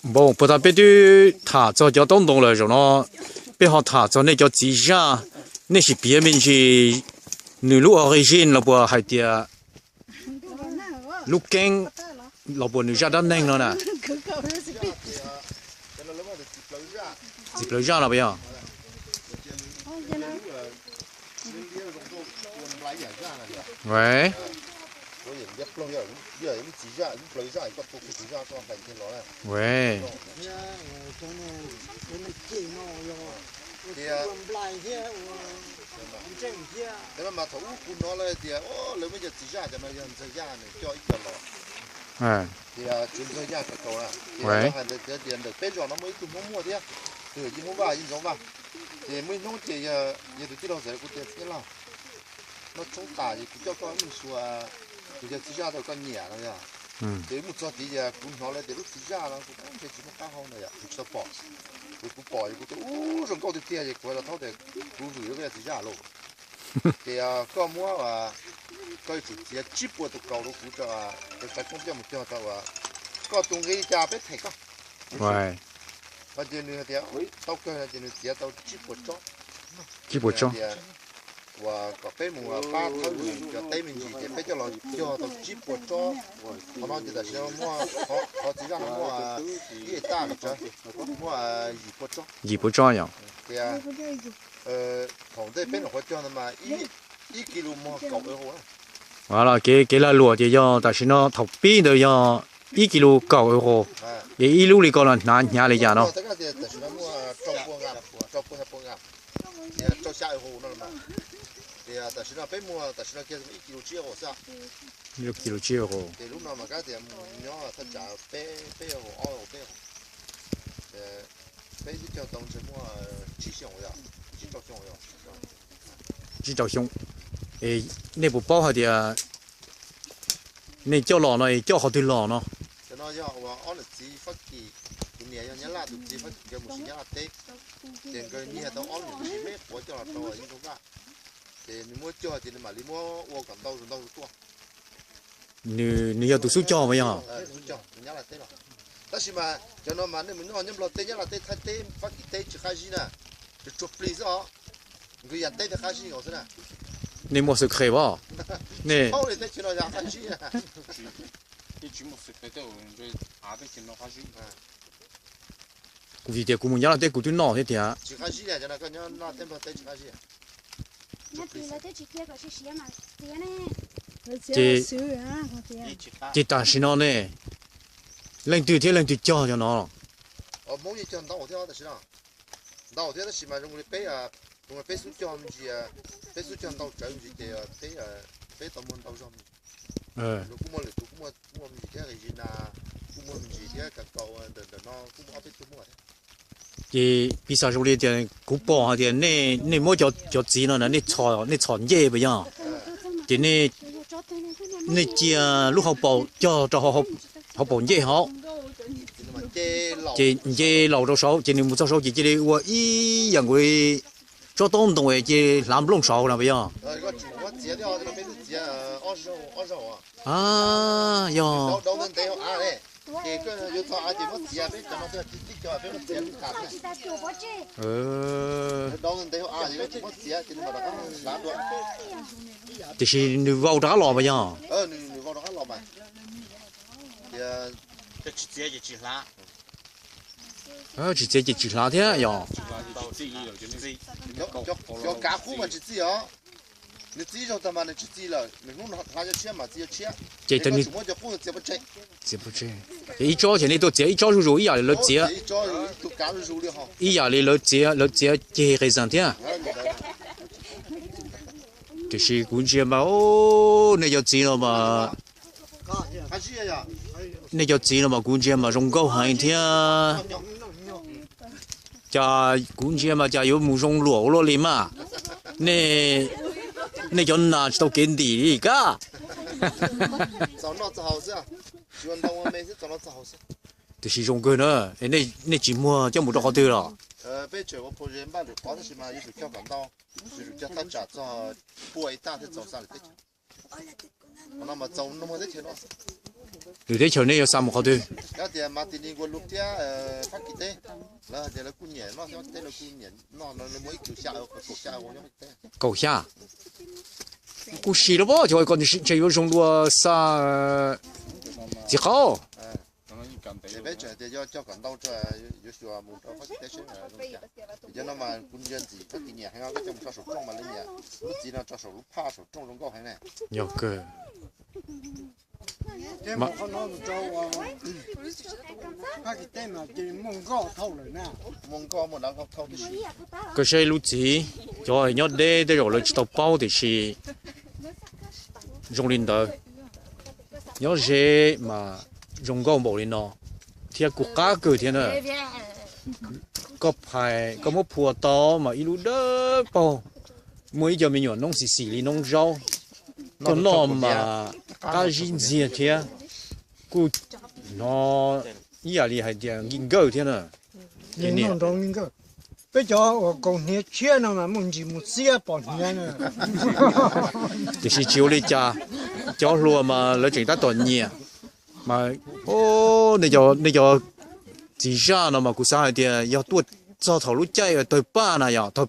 Npau, puas tas peb twb tham txog cov taub ntoo lawm, zaum no peb ho tham txog nej cov txiv zaj, nej sim piav me ntsis nws lub origin los puas hais tias lub keeb los puas nws zaj dab neeg no na. Txiv plaws zaj no puas yog? Mas thaum ub kuv hnov lawv tias lawv muaj cov txiv zaj cov no yog Ntxawg Yaj nws coj ib co los, tias txiv Ntxawg Yaj cov tau na, ces lawv hais ntawd tias ntawm peb zos no muaj ib tug Hmoob Muaj thiab, tus yawm yij Hmoob Vaj yij Ntxoov Vaj. Ces muaj ib hnub ces yog tus tij laug txawm hais kuv tias, txiv Nyab Laj, noj tshoob tas ces kuv coj koj mus xyuas tus yawg txiv zaj tau koj nyiam no yog. Ces mus txog tid ces kuv hnov lawv tias lub txiv zaj no kuv ntshe tsis muaj qab hau ntawd yom, kuv tsis tau pom. Ces kuv pom ces kuv tias ub zoo nkauj tiag tiag ces kuv hais rau Thaub tias kuv vwm lawv koj yog txiv zaj lauj. Ces koj muab, koj yuav tsum txiav tsib puas tus kaus rau kuv, rau tsav koob coj mus cog rau uas koj tus nqi li cas peb them koj. Ces nws hais tias tau kawg no ces nws txiav tau tsib puas tsob. Tsib puas tsob. Uas kom peb mus pab thawb nws cov teb me ntsis ces peb coj los cog tau tsib puas tsob. Qhov no ces tam sim no muaj, qhov txiv zaj no muaj ib hecta no, muaj yim puas tsob. Yim puas tsob yom. Tias thaum ntej peb nyuam qhuav cog ntawd mas ib kis lus muag kaum euro na. Los kev, kev lag luam ces yog tam sim no thaum pib ntawd yog ib kis lus kaum euro, es ib lub li ko los hnav hnyav li cas no? Tias rau xya euro no mas, tias tam sim no peb muag tam sim no kiag ib kis lus tsib euro xwb. Ib kis lus tsib euro. Ces lub no mas kab tias mus nyob thaj tsam peb, peb euro, ob euro, peb euro. Peb twb cog tau ntshe muaj tsib xyoos yom, tsib rau xyoo yom. Tsib rau xyoo. Es nej puas paub hais tias nej coj los no es coj qhov twg los no? Cov no yog uas ob niam txiv Fab Kis, tus niam yog Nyab Laj tus txiv Fab Kis nkawd mus sim Nyab Laj teb, ces nkawd nyiag tau ob lub niam txiv me quav coj los rau Yij Ntxoov Vaj, ces nws muab cog ces nws mam li muab ua kom ntau zus ntau zus tuaj. Nws, nws yog tus xub cog mas yog? Tus xub cog, nws Nyab Laj teb los. Tab sis mas cov no mas nej mus nyob nyob Nplog teb, Nyab Laj teb, Thaib teb, Fab Kis teb tsis qab zib na, tsuas tsuag plig xwb os. Nkawd yam teb thiaj qab zib nkaus xwb na. Nej muaj xwm khes as? Nej paub li teb chaws no yam qab zib na. Kuv vim tias kuv mus Nyab Laj teb kuv twb noj thiab tias. Tsis qab zib na, cov no koj nyob Nyab Laj teb Nplog teb tsis qab zib. Ces, ces tam sim no ne, leej twg thiab leej twg cog cov no? Hmoob yeej cog ntau thiab tam sim no. Ntau thiab tab sis mas zoo li peb, zoo li peb xub cog me ntsis, peb xub cog ntau tsawv me ntsis ces peb, peb tau muag ntau zog me ntsis. Kuj muaj lwm tus kuj muaj, muaj me ntsis thiab, zis nas kuj muaj me ntsis thiab, kav kaus ntawm ntawm no kuj muaj ob peb tug muaj thiab. Ces piv xam zoo li tias kuv pom hais tias nej, nej muab cov, cov txiv no na, nej txhom, nej txhom ncej puas yog? Ces nej, nej cia lub hauv paus cog rau hauv paus ncej hauv, ces nce laus rau saud ces nws mus txog saud ces cia li ua ib yam nkaus li tsob taub ntoo es cia li hlav nplooj saud na puas yog? A, yog. Tiam sis nws vau rov qab los mas yog. Tsis txiav ces tsis hlav thiab yog. Cov kav qub mas tsis txi os. Nws txi ib zaug tag mas nws tsis txi lawm, nws hnub no hlav cov tshiab mas txi cov tshiab. Ces txi pov tseg. Ces ib tsob ces nej tuaj txiav ib tsob zuj zus ib yam li lawv txiav. Ib yam li lawv txiav, lawv txiav ceg qis xas thiab. Tiam sis kuv ntsia mas, nej cov txiv no mas, nej cov txiv no mas kuv ntsia mas zoo nkauj heev thiab. Cas kuv ntsia mas cas yuav mus zoo luam ua luaj li mas. Nej, nej cov nas tsis tau kev ntim li kab. Tiam sis zoo kawg na, nej tsis muag coj mus rau qhov twg los? Qhov no mas txaus no teb chaws no xwb. Lwm teb chaws nej yuav xa mus qhov twg? Tias Fab Kis teb, lawv hais tias lawv kuj nyiam noj, lawv kuj nyiam noj, muaj ib kaum xya. Kuj sim los pob, cov ko ntshe yuav zoo dua xa txiv qaub. Peb tseem tias yog cog kom ntau, yuav xyuas mus rau Fab Kis teb seb zoo li cas. Yog no mas kuv ntsia ntxim Fab Kis nyiam heev, koj coj mus tso saum rooj mas lawv nyiam. Lub txiv no tso saum lub phaj saum rooj zoo nkauj heev ne. Yog kawg. Koj saib lub txiv, cov nyob deb tej zaum lawv tsis tau paub tiam sis zoo li ntawd. Nyob ze mas zoo nkauj npaum li no thiab kuj qab kawg thiab na. Koj phais koj muab phua tau mas ib lub dawb paug, muaj ib co me nyuam noob xim xim li noob zaub. Koj noj mas qab zib ntxiag thiab kuj hnov ib yam li hais tias nkig nkawj thiab na. Peb cov uas kaus hniav tshiab no mas muaj ntsis mus xiab pom hniav. Tiam sis tsis ua li cas, cov hluas mas lawv tseem tab tom nyiam. Mas nej cov txiv zaj no mas kuv xav hais tias yog tuaj txog thaum lub caij tawg paj na yom, thaum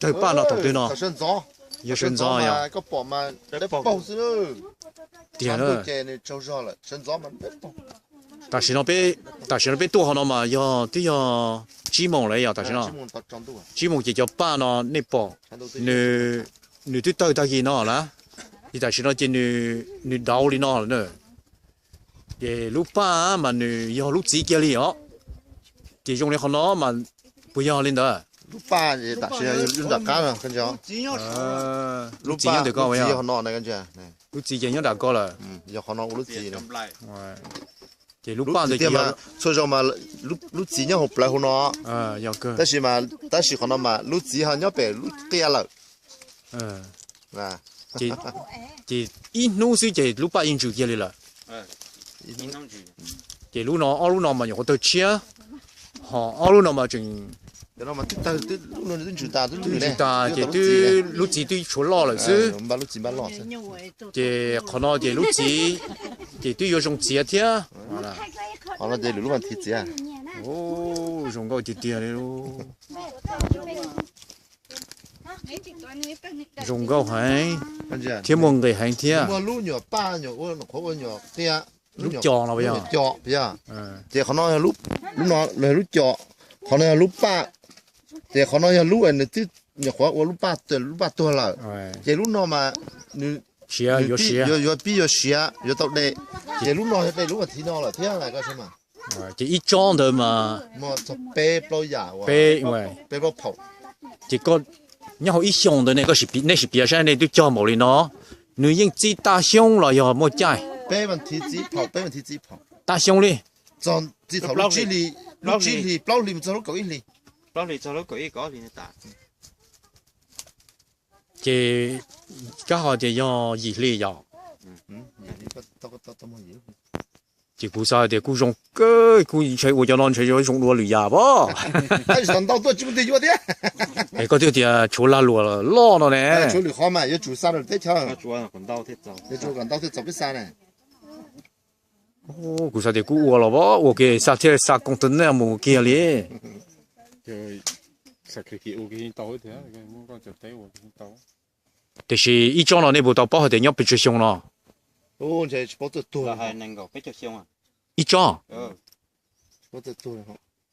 tawg paj no thaum twg no? Yog sawv ntxov yom. Tiag na. Tam sim no peb, tam sim no peb tuaj qhov no mas yog twb yog tsib moos lawm yom, tam sim no tsib moos ces cov paj no nej pom, nws twb tawg tag kis no na, ces tam sim no ces nws dauv li no lawm na. Ces lub paj mas nws yog lub txiv kiag li os. Ces zoo li qhov no mas puas yog li ntawd? Lub paj tam sim nram qab no, lub txiv nyob ntawm ko, lub txiv ces nyob nram ko lawm. Ces lub paj ntawd txhua zaus mas lub txiv nyob hauv plawv hauv no, tab sis mas tab sis qhov no mas lub txiv ho nyob pem lub qiab lawm. Ces ib hnub xwb ces lub paj yeej ntsws kiag li lawm. Ces lub no, ob lub no mas nyuam qhuav tawg tshiab, ho ob lub no mas tseem ntsws tas ces twb lub txiv twb tshuav loj lawm xwb. Ces qhov no ces lub txiv ces twb yuav zoo txiav thiab. Zoo nkauj tiag tiag li. Zoo nkauj heev thiab muaj nqis heev thiab. Lub co no, ces qhov no, lub no yog lub co, qhov no yog lub paj, ces qhov no yog lub nws twb nyuam qhuav ua lub paj, lub paj tuag lawm. Ces lub no mas nws siav, yuav pib yuav siav yuav tau de, ces lub no yog de lub as thiv no lawm thiab na. Ces ib tsob ntawd mas muaj txog peb plaub yam, peb, peb plaub phaum. Ces koj nyob hauv ib xyoos ntawd ne, nej sim piav saib, nej twb cog npaum li no, nws yeej txi tag xyoo los yog muaj caij? Peb as thiv txi phaum, peb as thiv txi phaum. Tag xyoo li? Txog txi thaum lub tsib hlis, lub tsib hlis plaub hlis mus txog lub kaum ib hlis. Ces koj ho tias yog yim hli yom? Ces kuv xav tias kuj zoo kawg, kuj ntshe ua cov no ntshe yuav zoo dua lwm yam pob. Es koj twb tias tshuav lag luam loj no ne. Kuv xav tias kuj ua los pob, ua ke xa thiaj xa koos tas nej mus kiag li. Tiam sis ib tsob no nej puas tau paub hais tias nyob pes tsawg xyoo no? Ib tsob.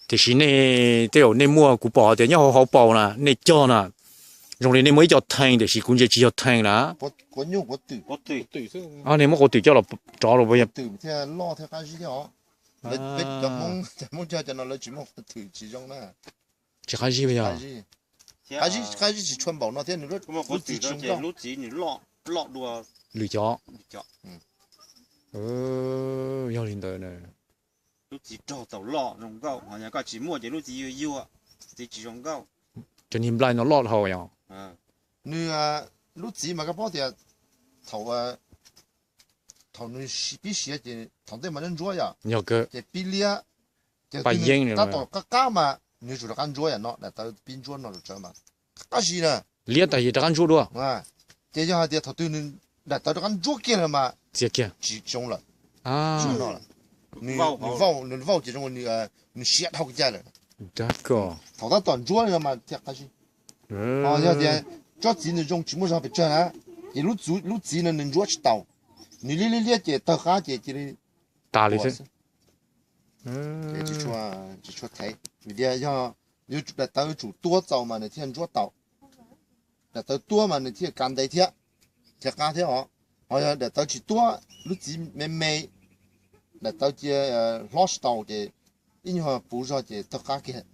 Tiam sis nej tej zaum nej muaj, kuv pom hais tias nyob hauv hauv paus na, nej cog na, zoo li nej muaj ib co thee, tiam sis kuv ntsia tsis yog thee na. Nej muab quav twm coj los rov los puas yog? Tsis qab zib puas yog? Qab zib tsis tshua npaum no thiab, lub txiv tsis zoo nkauj. Lwm cov. Yog li ntawd na. Lub txiv rog tau loj zoo nkauj, ho yog koj tsis muaj ces lub txiv yuag yuag, txiv tsis zoo nkauj. Cov niag nplaig no loj dhau yom? Nws, lub txiv mas koj paub tias thaum, thaum nws pib siav ces thaum ntej mas ntsuab ntsuab yom, ces pib liab, ces tab tom qab qab mas nws yuav tsum rov qab ntsuab yam no, daim tawv pib ntsuab no tsawv mas qab zib na. Liab tas yog rov qab ntsuab dua. Ces yog hais tias thaum twg nws daim tawv rov qab ntsuab kiag lawm mas txiav kiag tsis zoo lawm. Nws vauj, nws vauj ces zoo nws siav dhau kev cai lawm. Thaum tab tom ntsuab no mas thiaj qab zib. Ho yog tias tsob txiv nws zoo tsis muaj zog pes tsawg na, ces lub txiv no nws ntsuab tsis tau, nws liab liab liab ces tawg qab ces cia li tas li xwb. Tsis tshua thaiv vim tias yog daim tawv yuav tsum tuab txaus mas nws thiaj ntsuab tau. Daim tawv tuab mas nws thiaj kav ntev thiab, thiaj qab thiab os. Ho yog daim tawv tsis tuab, lub txiv me me, daim tawv cia hlob tsis tau ces ib nyuag puv zog ces tawg qab kiag.